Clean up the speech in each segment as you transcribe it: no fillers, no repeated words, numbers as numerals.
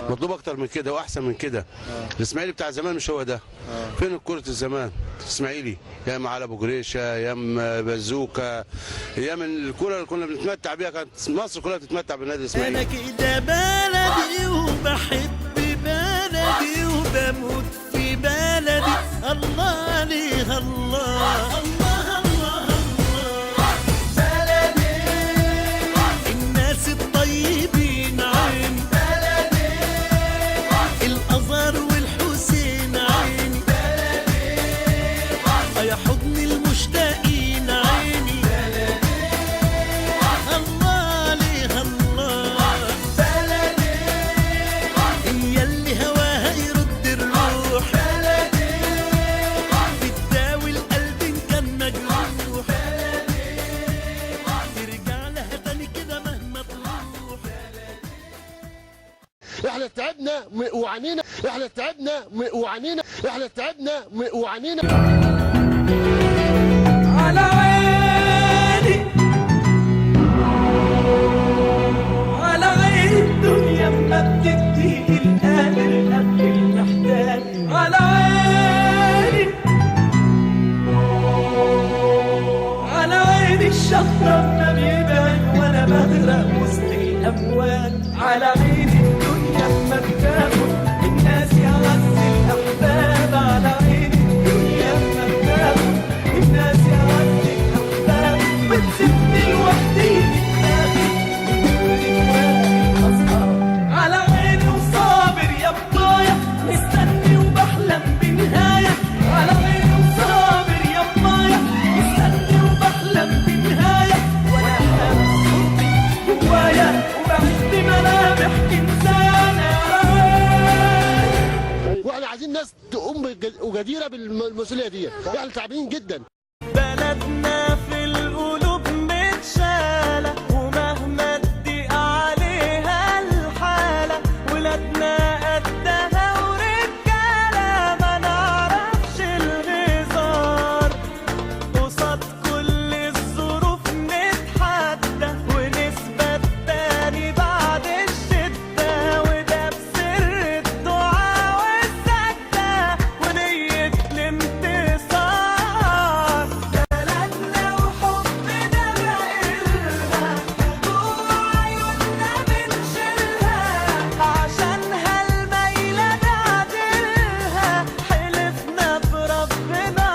مطلوب اكتر من كده واحسن من كده. الاسماعيلي بتاع زمان مش هو ده. فين كرة الزمان؟ الاسماعيلي يا على ابو جريشه، يا بازوكا، يا من الكرة اللي كنا بنتمتع بيها، كانت مصر كلها بتتمتع بالنادي الاسماعيلي. انا كده بلدي وبحب بلدي وبموت في بلدي، الله عليها الله الله الله الله. بلدي الناس الطيبين عين بلدي، الأزهر والحسين عيني بلدي، يا حضن المشتاقين عيني بلدي، الله عليها الله بلدي، هي اللي هواها يرد الروح بلدي، بتداوي القلب إن كان مجروح بلدي، ترجع لها تاني كده مهما تروح. احنا تعبنا وعنينا، احنا تعبنا وعنينا، احنا تعبنا وعنينا. على عيني على عين الدنيا ما بتدي القادر قبل المحتاج، على عيني على عيني الشط ما بيبان وانا بغرق وسط الامواج، على عيني الدنيا ما بتاخد الناس يا عز الاحباب، على عيني الدنيا ما بتاخد الناس يا عز الاحباب، بتسيبني لوحدي متاخد على عيني وصابر يا بضايع مستني وبحلم بنهاية، على عيني وصابر يا بضايع مستني وبحلم بنهاية، وانا حابس صوتي جوايا وبعيش بملامح انسانة. واحنا عايزين ناس تقوم وجديره بالمسؤولية دي، احنا تعبانين جدا. بلدنا في القلوب متشالة، ومهما تضيق عليها الحالة، ولادنا قدها ورجالة، ما نعرفش الهزار، قصاد كل الظروف نتحدى، ونثبت تاني بعد الشدة، وده بسر الدعاء والسجدة ونية الانتصار. بلدنا وحبنا بقلها، جوا عيوننا بنشيلها، عشانها الميلة نعدلها، حلفنا بربنا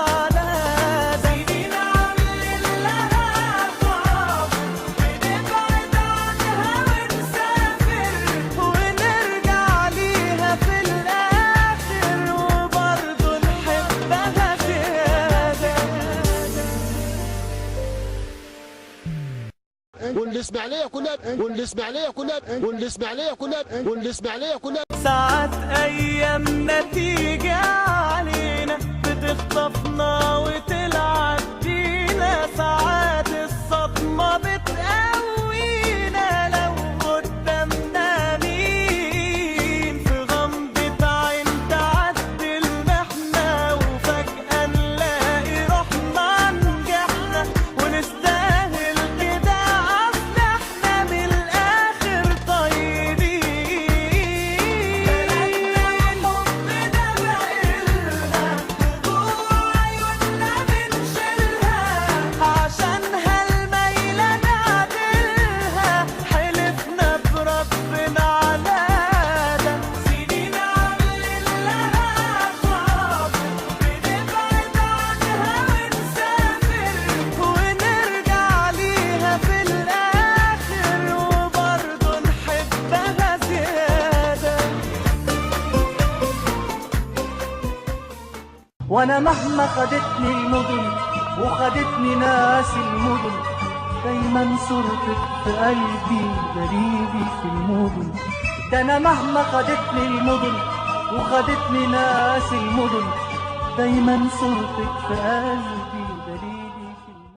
على سنين عاملين لها صعب، بنبعد عنها ونسافر ونرجع ليها في الآخر، وبرضه نحبها زيادة. والاسماعيليه كلها والاسماعيليه كلها والاسماعيليه كلها والاسماعيليه كلها. ساعات ايامنا تيجي علينا بتخطفنا وتلعب بينا، ساعات الصدمة بتقوينا لو قدامنا مين، في غمضة عين تعدي المحنة، وفجأة نلاقي روحنا نجحنا، ونستاهل كده اصل احنا من الاخر طيبين. بلدنا وحبنا بقلها، جوا عيوننا بنشيلها، عشانها الميلة نعدلها، حلفنا بربنا على ده، سنين عاملين لها صعب، بنبعد عنها ونسافر ونرجع ليها في الآخر، وبرضه نحبها زيادة. وانا مهما خدتني المدن وخدتني ناس المدن، دايما صورتك في قلبي غريبي في المدن. ده انا مهما خدتني المدن وخدتني ناس المدن، دايما صورتك في قلبي.